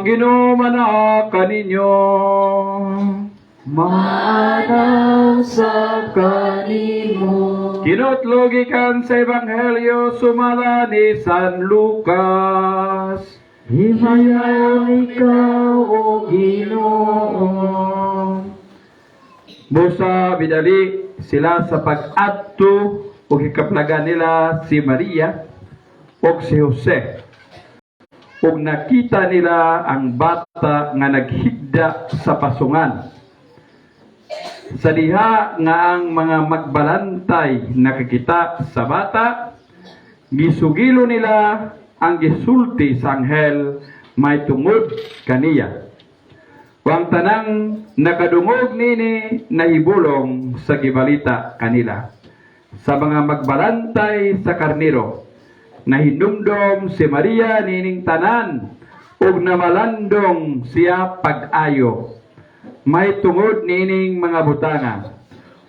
Ang Ginoo manaa kaninyo. Maanaw sa kanimo. Kinutlo gikan sa Ebanghelyo sumala ni San Lucas. Himayaon ikaw, O Ginoo. Busa bidali sila sa pag-adto ug hikaplagan nila si Maria ug si Jose. Ug nakita nila ang bata nga naghigda sa pasungan. Sa diha nga ang mga magbalantay nakakita sa bata, gisugilo nila ang gisulti sa anghel may tungod kaniya. Ang tanang nakadungog nini nahibulong sa gibalita kanila. Sa mga magbalantay sa karniro, nahinumdom si Maria nining tanan ug namalandong siya pag-ayo. May tungod nining mga butanga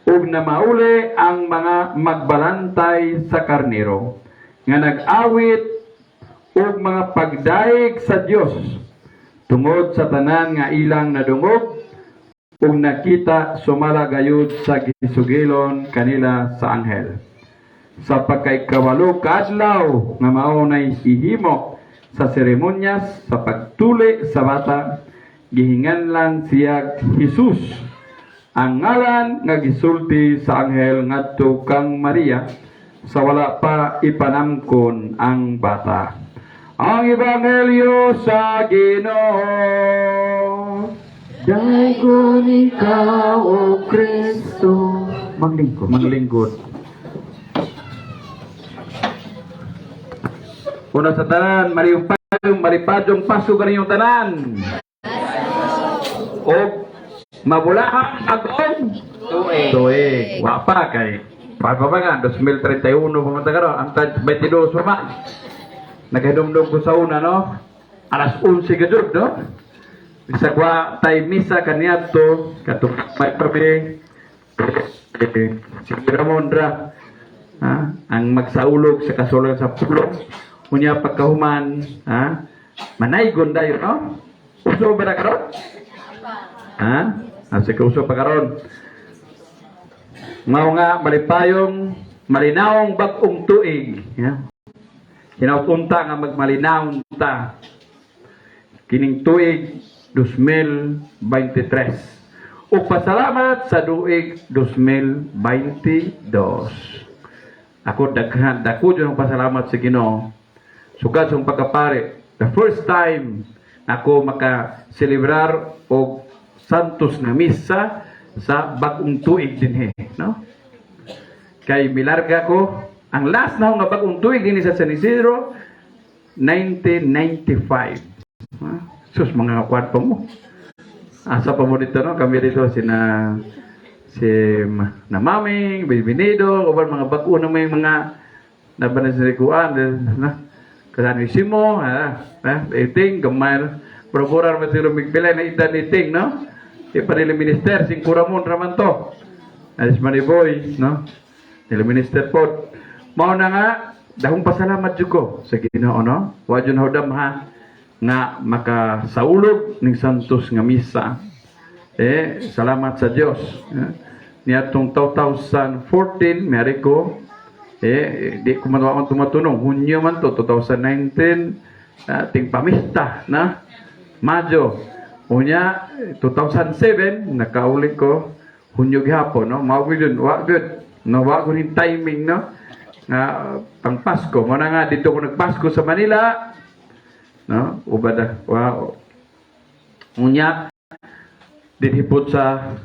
ug namauli ang mga magbalantay sa karniro nga nag-awit ug mga pagdayeg sa Dios tungod sa tanan nga ilang nadungog ug nakita sumala gayud sa gisugilon kanila sa anghel. Sa pagkaikawalo kaadlaw nga mao nay hihimo sa seremonyas sa pagtuli sa bata, gihinganlan siya Jesus, ang ngalan nga gisulti sa anghel ngadto kang Maria sa wala pa ipanamkon ang bata. Ang Ebanghelyo sa Ginoo. Daygon ikaw, O Kristo. Maglingkod. Maglingkod. Una sa tanan, malipayong malipadyong Pasko kaninyong tanan. O mabulakang agong Tuig. tuig. Wa pa kay pa pa ba nga 2031 pa man ta karon, ang 22 pa man. Naghinumdum ko sa una, no. Alas 11 ka jud, no. Bisag wa tay misa kaniadto katong may papi si Ramon ra, ha, ang magsaulog sa kasulod sa pulong. Unya pagkahuman, ha, manaygon dayon, no. Uso ba na karon, ha? Asa ka uso pa karon? Mao nga malipayong malinawong bag-ong tuig, ya. Hinaut unta nga magmalinawon ta kining tuig 2023 ug pasalamat sa tuig 2022. Ako, daghan dako jud ang pasalamat sa Ginoo. Sukad sa pagkapare, the first time ako maka-celebrar og Santos nga misa sa bag-ong tuig dinhi, no? Kay milarga ko, ang last na nga bag-ong tuig dinhi sa San Isidro, 1995. Ha? Sus, mga kwan pa mo. Asa pa mo dito, no? Kami dito, sina si na Maming, Bienvenido, o mga bago na may mga nabanasirikuan, na kasano simo, ha, ha, iting, gamay, prokurar man siguro migpilay na edad ni Ting, no? Di pa nila minister, singkuramon raman to. Alis man boy, no? Nila minister po. Mao na nga, dahong pasalamat jud ko sa Ginoo, no? Wa jud hudam ha nga makasaulog ning Santos nga misa. Eh, salamat sa Dios. Eh, niadtong 2014, meron ko, eh, di ko man ako tumatunong. Hunyo man to, 2019, ting pamista, na? Mayo. Unya, 2007, nakauli ko, Hunyo gihapon, no? Mao gyud yun, wa gyud. No, wa gyud yung timing, no? Nga, pang Pasko. Mao na nga, dito ko nagpasko sa Manila, no? Ubada, wa. Unya, dinhi pod sa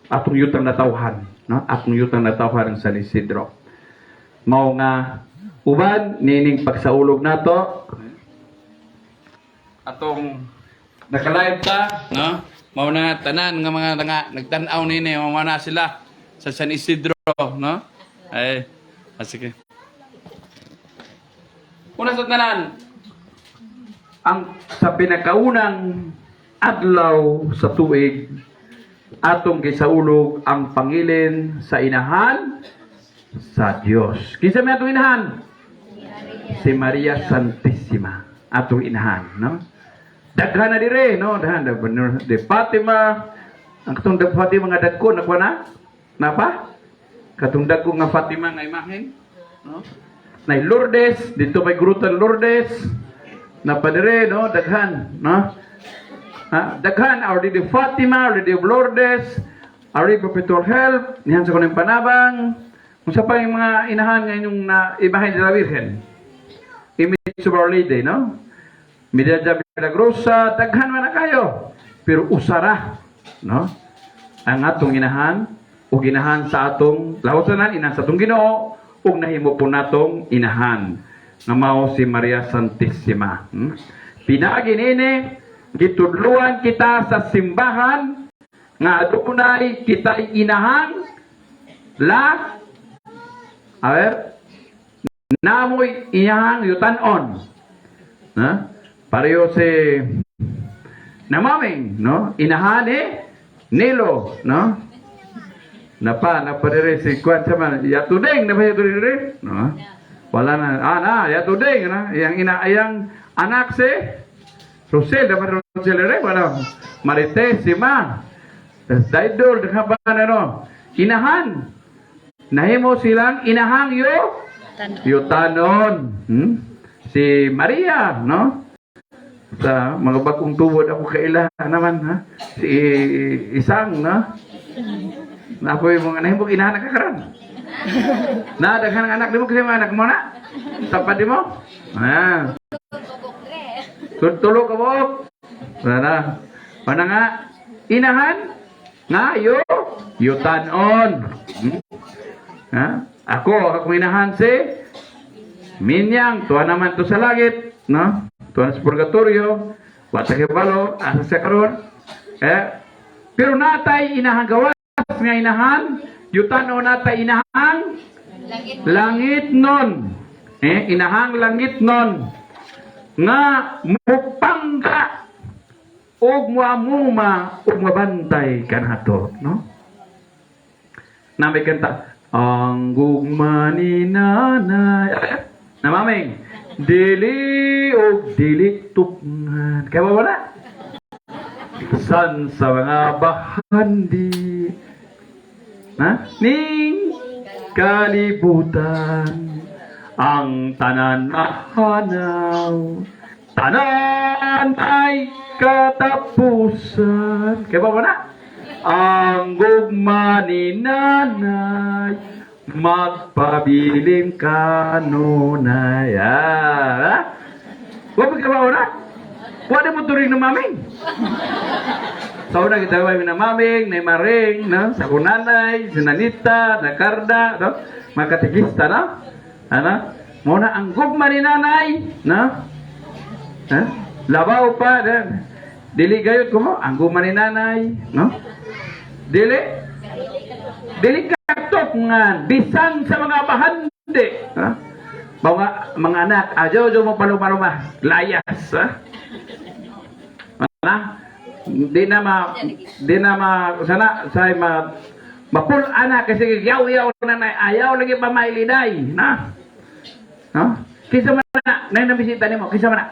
atong yutang natawhan, no? Atong yutang natawhan ang San Isidro. Mao nga uban nining pagsaulog nato atong naka-live ta, no? Mao na tanan nga mga nga nagtan-aw nini, mao na sila sa San Isidro, no? Ay, sige. Una sa tanan, ang sa pinakaunang adlaw sa tuig atong gisaulog ang pangilin sa inahan sa Dios. Kinsa may atong inahan? Si Maria Santissima. Atong inahan, no? Daghan na dire, no? Daghan de Fatima, ang katong de Fatima nga dagko nakuha na? Napa? Katong dagko nga Fatima nga imahen, no? Nay Lourdes, dito may grutan Lourdes. Napa dire, no? Daghan, no? Ha? Daghan, Our Lady of Fatima, Our Lady of Lourdes, Our Lady of Perpetual Help, niyan sa kunang panabang. Unsa pa yung mga inahan nga inyong na imahen de la Virgen? Image of Our Lady, no? Medalla Milagrosa, daghan man na kayo. Pero usara, no? Ang atong inahan ug inahan sa atong lawasanan, inahan sa atong Ginoo ug nahimo po natong inahan nga mao si Maria Santissima. Pinaagi niini gitudluan kita sa simbahan nga adunay kita inahan la a ver namoy inahang yutanon. Ha? Pareho si namaming, no? Inahan ni Nilo, no? Napa, napa dire si Kwan sa man, Yatudeng, napa Yatudeng dire? No? Wala na. Ah, na, Yatudeng, na. Yang ina, yang anak si Rosel, dapat Rosel dire, wala. Marites, si Ma. Daidol, pa na, no? Inahan. Nahimo silang inahang yo yutanon. Si Maria, no? Sa mga bagong tubod ako kaila naman, ha? Si Isang, no? Na ako yung mga nahimong inahan na kakaran. Na, daghan ang anak nimo kasi mga anak mo na. Tapad mo? Ah. Tulo ka buok. Wala na. Wala nga. Inahan nga yo yutanon. Ha? Ako, akong inahan si Minyang, tuwa naman to sa langit, no? Tuwa sa purgatorio, wa ta kibalo, asa siya karon. Eh, pero natay inahan gawas nga inahan, yutanon natay inahang langit nun. Eh, inahang langit nun nga mupangga og muamuma ug mabantay kanato, no? Na may kanta, "Ang gugma ni Nanay." Namaming, dili og dili tupngan. Kaya ba wala? San sa mga bahandi na ning kalibutan ang tanan mahanaw, tanan ay katapusan. Kaya ba wala? Ang gugma ni Nanay magpabilin kanunay. Ah, wa pa ka ba wala? Wala mo turing na maming. Sa una kita may na maming, na maring, no? Sa kunanay, si Nanita, na Karda, no? Mga katikista, no? Ano? Muna ang gugma ni Nanay, no? Ha? Labaw pa, no? Dili gayot ko mo, ang gugma ni Nanay, no? Dili? Dili katupngan, bisan sa mga bahandi, ha? Mga anak, ajo jo mo paluma-luma, layas, ha? Na? Di na ma sana say ma mapul ana kasi yaw-yaw na na ayaw lagi pa mailiday na, no? Kisa man na nay nabisita nimo, kisa man na.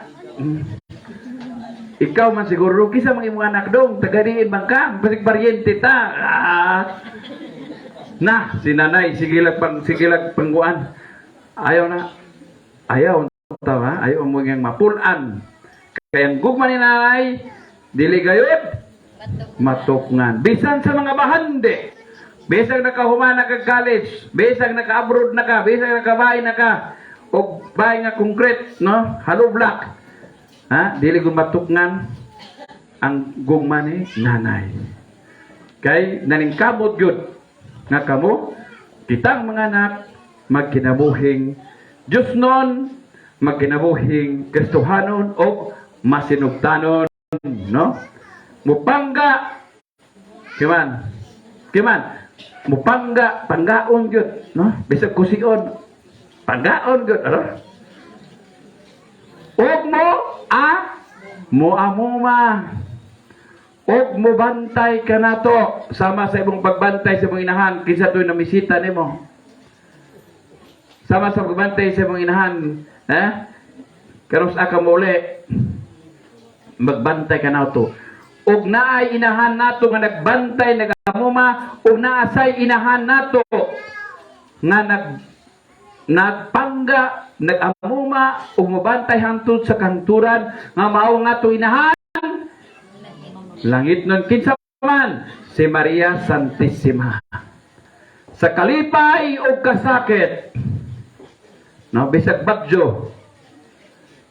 Ikaw man siguro, kisa man imong anak dong taga diin man ka, basig paryente ta, ah. Na si Nanay sige lang pangguan, ayaw na, ayaw ta, ha? Ayaw mo yang mapulan kay ang gugma ni Nanay dili gayud matukngan bisan sa mga bahandi, bisan nakahuman na ka college, bisan naka-abroad na ka, bisan nakabahay na ka og bahay nga concrete, no, hollow block, ha, dili gud matukngan ang gugma ni Nanay kay naningkamot gyud nga kamo kitang mga anak magkinabuhing Diyos nun, magkinabuhing Kristohanon o masinugtanon, no? Mupangga kiman kiman mupangga, panggaon gyud, no? Bisag kusion, panggaon gyud, ano, ug mo a mo amuma ug mo bantay kanato sama sa imong pagbantay sa imong inahan kinsa to'y namisita nimo, sama sa pagbantay sa imong inahan, eh. Karon sa ka muli, magbantay ka nato. Ug naay inahan nato nga nagbantay, nagamuma, ug naasay inahan nato nga nagpangga, nag-amuma, ug mobantay hangtod sa kahangturan nga mao nga ato inahan langit nun. Kinsa man? Si Maria Santissima. Sa kalipay o kasakit, no, bisag bagyo,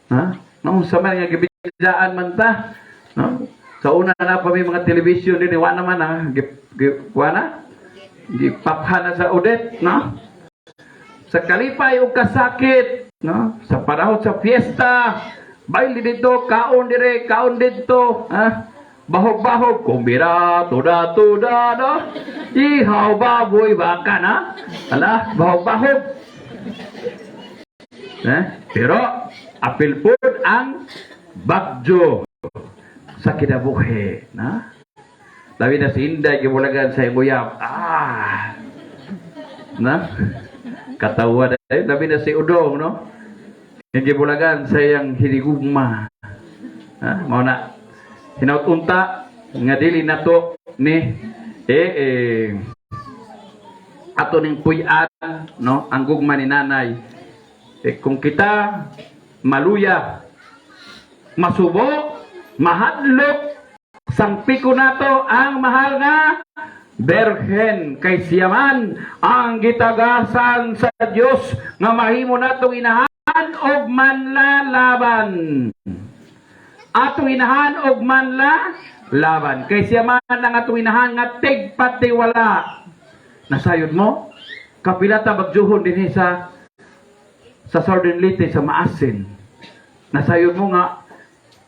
ha, no, sa man nga gibidaan man ta, no, sa una na pa may mga television din, wa naman ha, wa na gipapha na sa Odette, no? Sa kalipay o kasakit, no, sa panahon sa fiesta, baile dito, kaon dire, kaon dito, ha, bahog-bahog, kumbira, tuda, tuda, no, ihaw, baboy, baka na, ala, bahog-bahog. Eh? Pero, apil pod ang bagyo sa kinabuhi, na? Labi na si Inday, gibulagan sa imuyab. Ah! Na? Katawa na. Eh, labi na si Udong, no? Yung gibulagan sa iyang hinigugma. Ha? Mao na. Hinaut unta, nga dili na to ni eh, ato ning puy-an, no, ang gugma ni nanay. Eh, kung kita maluya, masubo, mahadlok, sangpiko nato ang mahal nga Berhen, kay siya man ang gitagasan sa Dios nga mahimo natong inahan og manlalaban. Atong inahan og manlalaban. Kay siya man ang atong inahan nga tigpatiwala. Nasayod mo? Kapila ta bagjuhon dinhi sa Southern Leyte, sa Maasin. Nasayod mo nga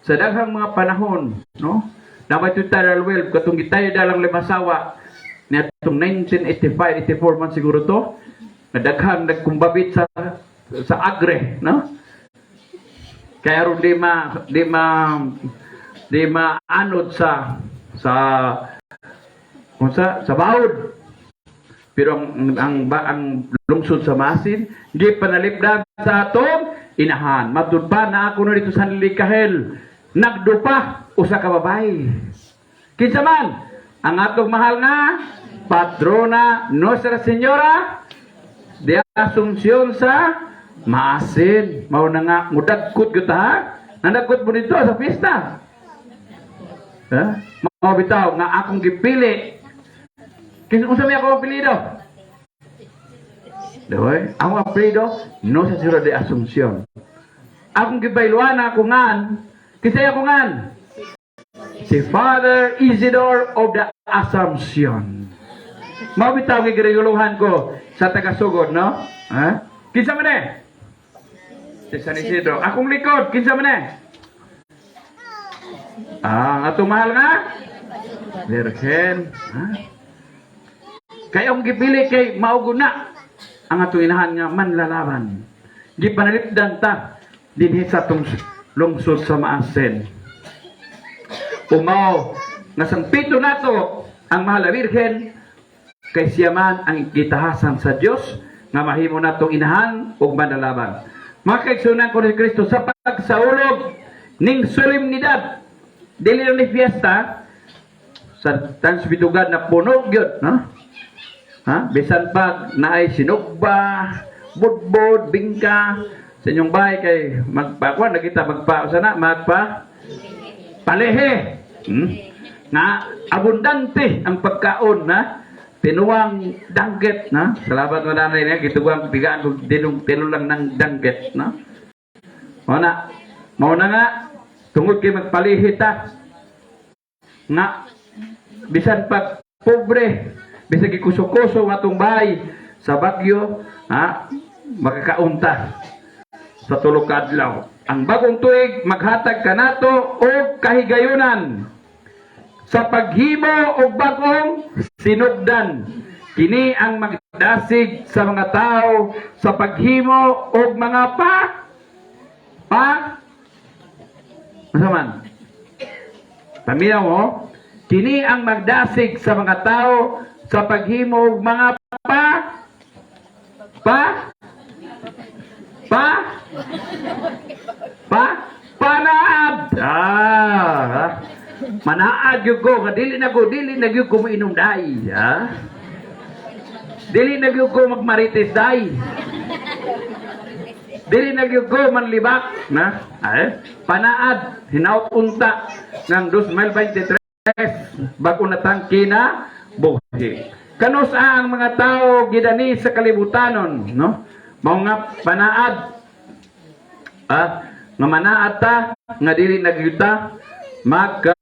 sa daghang mga panahon, no? Dapat yung tidal wave, katong gitayda lang Limasawa, niadtong 1985, 84 man siguro to, na daghang nagkumbabit sa Agre, no? Kaya ron di maanod sa unsa sa bawod. Pero ang lungsod sa Maasin, di panalipdan sa atong inahan. Matud pa na ako no dito sa Likahel, nagdupa usa ka babae. Kinsa man? Ang atong mahal nga patrona Nuestra Señora de Asuncion sa Maasin. Mao na nga mudagkot gyud ha. Nandagkot mo dito sa fiesta. Ha? Mao bitaw nga akong gipili. Kinsa, unsa may ako apelyido? Doy, ang apelyido Nuestra Señora de Asuncion. Akong gibayluan ako ngan, kinsa ako ngan? Si Father Isidore of the Assumption. Mao bitaw gireguluhan ko sa taga-sugod, no? Ha? Kinsa man eh? Si San Isidro. Akong likod, kinsa man eh? Ah, ang atong mahal nga? Virgen. Ha? Kaya ang gipili kay mao na ang atong inahan nga manlalaban. Gipanalipdan ta dinhi sa atong lungsod sa Maasin. Umaw nga sangpito nato ang mahal na Birhen kay siya man ang gitahasan sa Dios nga mahimo natong inahan ug manlalaban. Mga kaigsunan ko ni Kristo, sa pagsaulog ning solemnidad, dili lang ni fiesta sa Tansbitugan na puno gyud, no? Ha? Bisan pa naay sinugba, budbud, bingka sa inyong bahay kay magpa kuan na kita, magpa sana magpa palehe. Na abundante ang pagkaon na tinuwang danggit na. Salamat mo, nanay, niya gituwang tigaan kog dinong tinulang ng danggit, no? Mao na. Mao na nga tungod kay magpalihi ta nga bisan pa pobre, bisan gikuso-kuso atong bahay sa bagyo, ha, makakaunta sa tulo ka adlaw. Ang bagong tuig maghatag kanato og kahigayunan sa paghimo og bagong sinugdan. Kini ang magdasig sa mga tao sa paghimo og mga pa pa. Unsa man? Paminaw mo, kini ang magdasig sa mga tao sa paghimo og mga pa pa. Pa? Pa? Panaad! Ah, manaad gyud ko nga dili na gyud ko moinom dai, ha? Dili na gyud ko magmarites dai. Dili na gyud ko manlibak, na? Ay, panaad hinaut unta ng 2023 bago na tang kinabuhi. Kanus ang mga tao gidani sa kalibutanon, no? Mao nga panaad, ah, nga manaad ta nga dili na gyud ta magka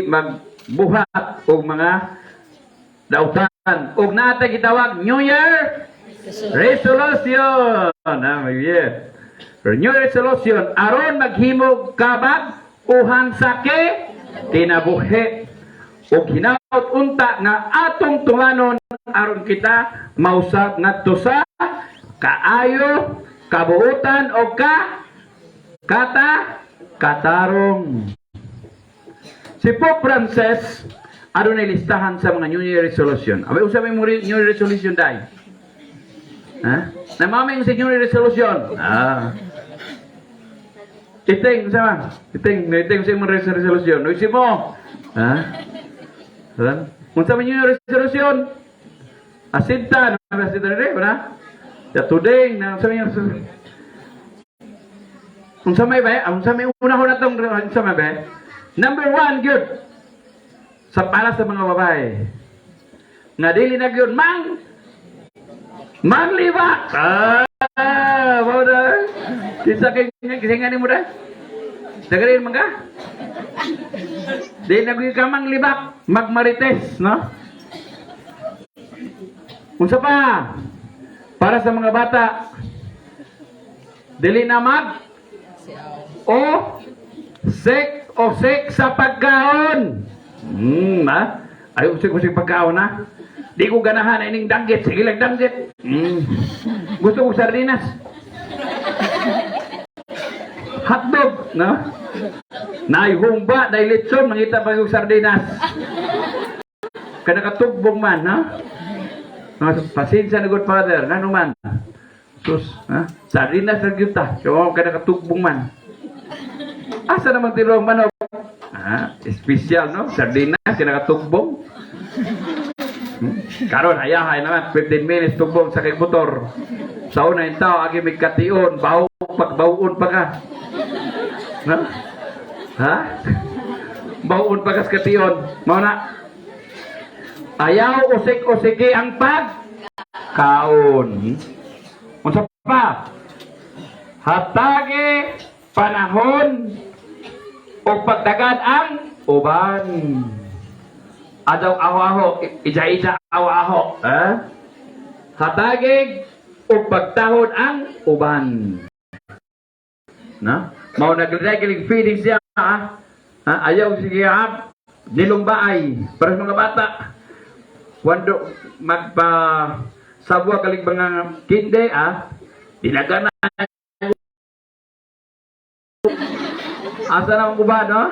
magbuhat og mga dautan ug naa tay gitawag New Year Resolution. Ah, yeah. New Year Resolution aron maghimog kabag uhan sa ke kinabuhi ug hinaut unta nga atong tumanon aron kita mausab ngadto sa kaayo, kabuutan o katarong. Si Pope Francis adunay listahan sa mga New Year Resolution. Abay, unsa may mga New Year Resolution dai? Ha? Namamay sa New Year Resolution. Ah. Iting, unsa man? Iting, iting sa imong resolution. Uy, mo. Ha? Ha? Unsa man New Year Resolution? Asinta, na asinta rin, ba? Ya today na unsa may resolution? Unsa may ba? Unsa may una ko na tong unsa may ba? Number one, good. Sa para sa mga babae. Nga dili na gyud manglibak. Ah, mao na. Kinsa kay kinsa nga nimo da? Dagarin man ka? Dili na gyud ka manglibak, magmarites, no? Unsa pa? Para sa mga bata, dili na mag o sek o sek sa pagkaon. Ha? Ay, usik usik pagkaon ha. Di ko ganahan ining danggit. Sige lang danggit. Gusto ko sardinas. Hotdog, no? Naay humba, naay litson, mangita pa yung sardinas. Kanakatugbong man, ha? Mga pasensya na, good father, ngano man. Sus, ha? Sardinas na gyud ta. Kaya kanakatugbong man. Asa naman tinuang manok? Ah, espesyal, no? Sardinas, kinakatugbong. Karon hayahay naman, 15 minutes tugbong sa kay motor. Sa una yung tao, agi may kation, baw, pagbawon pa ka. No? Ha? Bawon pa ka sa kation. Mao na. Ayaw usik-usiki ang pag kaon. Unsa pa? Hatagi panahon o pagdagad ang uban. Adaw aho-aho, ija-ija aho-aho. Eh? Hatagig o pagtahod ang uban. Na? Mao nag-regular feeding siya, ha? Ha? Ayaw sige ha? Nilumbaay para sa mga bata. Wando magpa sabwa kalig mga kinde, ah. Dinaga na. Asa na ang uban, no?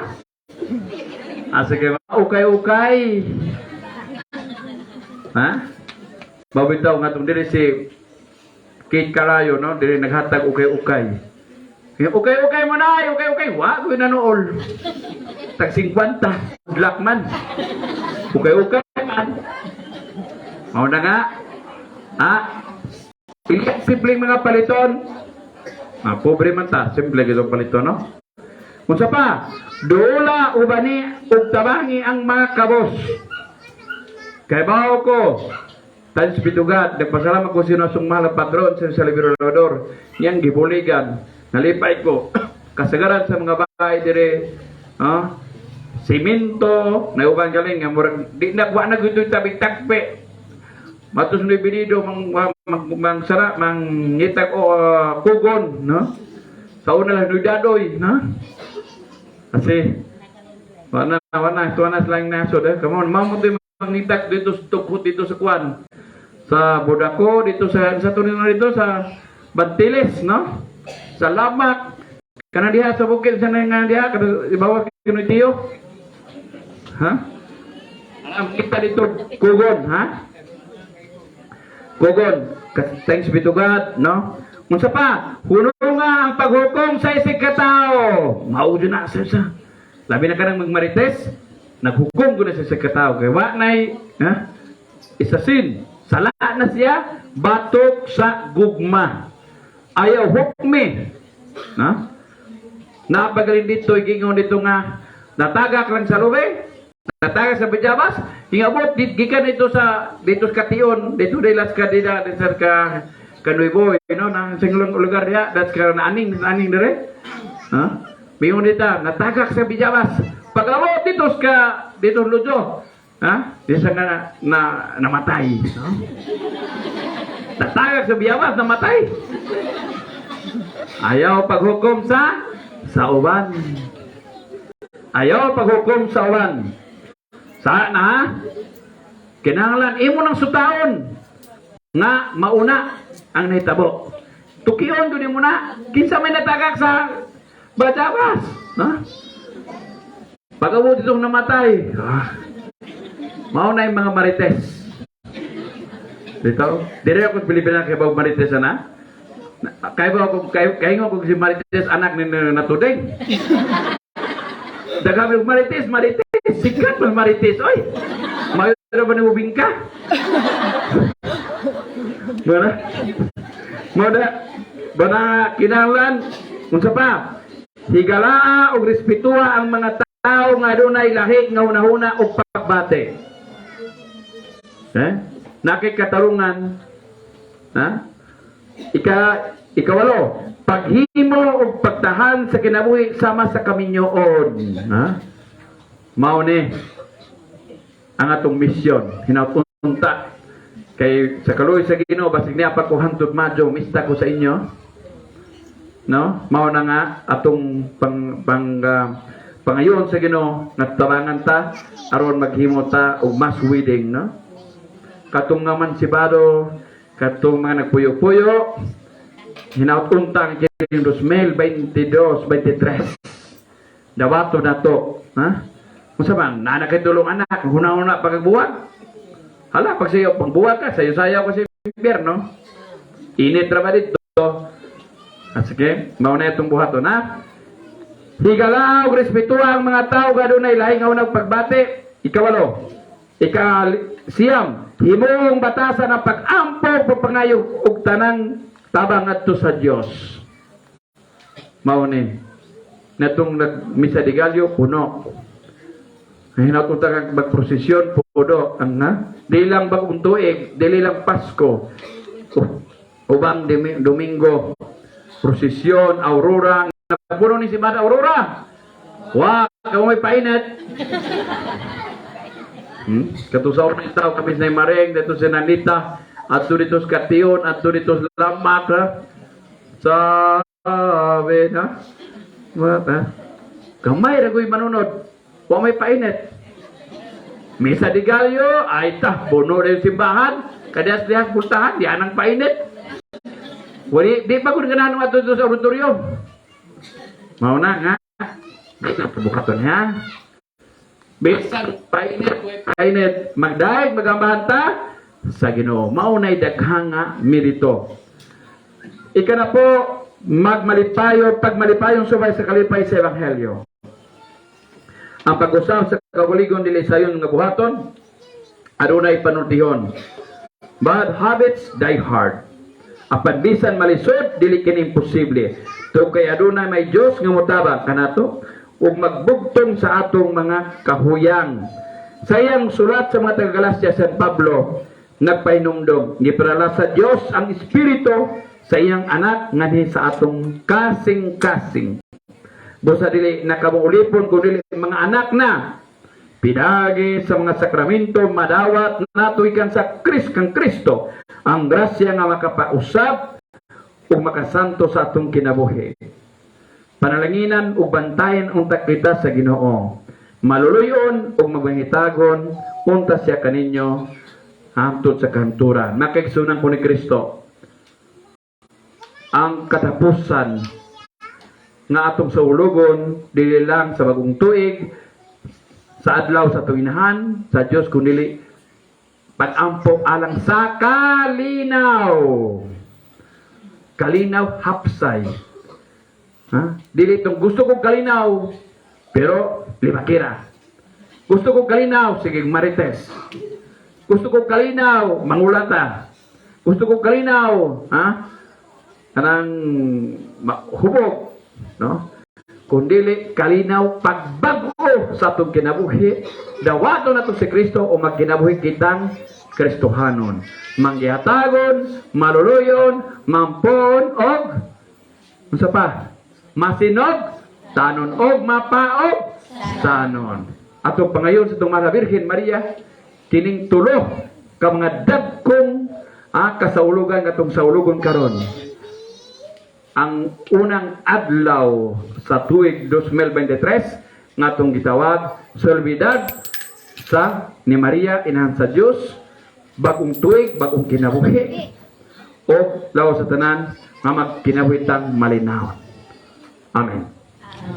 Asa kay ukay-ukay. Ha? Mabitaw nga tong diri si Kate Carayo, no? Diri naghatag ukay-ukay. Ukay-ukay mo na, ay, ukay-ukay. Wa ko nanuol. Tag 50. Good luck man. Ukay-ukay man. Mao na nga. Ha? Simpleng mga paliton. Ah, pobre man ta, simple gitong paliton, no? Unsa pa? Dula ubani ug tabangi ang mga kabos. Kay bawo ko, Tans Bitugat, nagpasalamat ko sino sung mahal na patron sa Salvador Salvador, niyang gibuligan. Nalipay ko kasagaran sa mga bahay dire, ah, simento, nauban galing nga murag di na wa na gyud tabi tagpe. Matos ni binido mang mang, mang sara mang ngitag o kugon, no? Sa una lang dadoy, no? Kasi wana wana ito na silang nasod eh. Come on, mamo tayo mangitag dito sa tukhot dito sa kuan. Sa Bodako, dito sa tunay na dito sa Bantiles, no? Sa Lamak. Kana diha sa bukid sa nga diha kada ibawa kino tiyo. Ha? Ang kita dito kugon, ha? Kugon. Thanks be to God, no? Unsa pa? Hununga ang paghukom sa isig ka tawo. Mao na sa. Labi na kanang magmarites, naghukom gud na sa isig ka tawo kay wa nay, ha? Isasin. Sala na siya batok sa gugma. Ayaw hukmi. Na? Napagaling dito, giingon dito nga natagak lang sa lubi, natagak sa bayabas, ingabot dit gikan dito sa dito sa Kation, dito de las Kadida, dito sa ka Kanuibo, na sa lugar diha, das ka naaning aning dire. Ha? Mingon dito, natagak sa bayabas. Pag-abot dito sa dito Lujo, ha? Di sa nga na namatay, no? Natagak sa bayabas, namatay. Ayaw paghukom sa uban. Ayaw paghukom sa uban. Sa na ha? Kinahanglan imo nang sutaon nga mauna ang nahitabo. Tukion gud mo na kinsa may natagak sa bayabas, no? Pag-abot itong namatay, ah, mao na yung mga marites. Dito, dire ako sa Pilipinas kay bag marites ana. Kay ba ako kay kay ko si marites anak ni natudeng. Daghan og marites, marites, sikat man marites oy. Mayo ba ni bingka? Mana? Mo na bana kinahanglan unsa pa? Higalaa og respetuha ang mga tao nga adunay lahi nga hunahuna og pagbati. Eh? Nakay katarungan. Ha? Ikawalo, paghimo og pagtahan sa kinabuhi sama sa kaminyoon. Ha? Mao ni ang atong misyon hinaut unta kay sa kaluoy sa Ginoo basig niya pa ko hantod Mayo mista ko sa inyo, no? Mao na nga atong pang pang pangayon sa Ginoo nga tabangan ta aron maghimo ta og mass wedding, no? Katong nga mansibado, katong mga nagpuyo-puyo, hinaut unta ang kining 2022 23 dawato na to, ha? Unsa man naa kay tulong anak, huna-huna pagbuwag. Hala, pag sayo pangbuwag ka, sayo-sayaw ko sa impyerno. Init ra ba dito? Ah, sige, mao na itong buhaton, ha? Higala og respetuha ang mga tao nga adunay lahi nga unang pagbati. Ikawalo. Ika siyam, himong batasan ang pag-ampo, pagpangayo og tanang tabang ngadto sa Dios. Mao ni. Natong nagmisa de Gallo puno. Hinaut unta kag magprosesyon puno ang ha? Di lang bagong tuig, dili lang Pasko. Ubang Domingo, prosesyon, Aurora, napuno ni si Mada Aurora. Wa, kamo may painit. Katusaw ni tao kami sa Mareng, dito sa Nanita, at dito sa Kation, at dito sa Lamak, ha? Sa ha? What, ha? Gamay ra ko'y manunod. Wa may painit. Misa de Gallo, ay ta, puno na yung simbahan. Kadiyas dihas pustahan, di anang painit. Wali, di pa kun ganahan ato dito sa auditorium. Mao na nga. Bukaton ha. Bisan painit, painit, magdaig magambahan ta sa Ginoo. Mao na'y daghang nga merito. Ika na po, magmalipayo, pagmalipayong subay sa kalipay sa Ebanghelyo. Ang pag-usab sa kaugalingon dili sayon nga buhaton, adunay panultihon. Bad habits die hard. Apan bisan malisod, dili kini imposible. Tungod kay adunay may Dios nga motabang kanato ug magbugtong sa atong mga kahuyang. Sa iyang sulat sa mga taga-Galacia, San Pablo nagpahinumdom, gipadala sa Dios ang Espiritu sa iyang anak nganhi sa atong kasing-kasing. Busa dili na kamo ulipon kun dili mga anak na. Pinaagi sa mga sakramento madawat nato ikan sa Kris kang Kristo ang grasya nga makapausab ug makasanto sa atong kinabuhi. Panalanginan ug bantayan unta kita sa Ginoo. Maluluyon ug magmangitagon unta siya kaninyo hangtod sa kahangturan. Makaigsunan ko ni Kristo, ang katapusan nga atong saulugon dili lang sa bagong tuig, sa adlaw sa atong inahan sa Dios, kundi pag-ampo alang sa kalinaw. Kalinaw hapsay. Ha? Dili tong gusto kong kalinaw, pero limakira. Gusto kong kalinaw, sige marites. Gusto kong kalinaw, mangulata. Gusto kong kalinaw, ha? Kanang hubog, no? Kundili kalinaw pagbago sa atong kinabuhi, dawaton nato si Kristo o magkinabuhi kitang Kristohanon. Manggihatagon, maluluyon, mampon og unsa pa? Masinog, tanon og mapaog, tanon. Atong pangayon sa itong Mahal Birhen Maria, kining tulo ka mga dagkong kasaulugan atong saulugon karon. Ang unang adlaw sa tuig 2023 nga atong gitawag solemnidad sa ni Maria Inahan sa Dios, bagong tuig, bagong kinabuhi o lawas sa tanan nga magkinabuhi tang malinawon. Amen.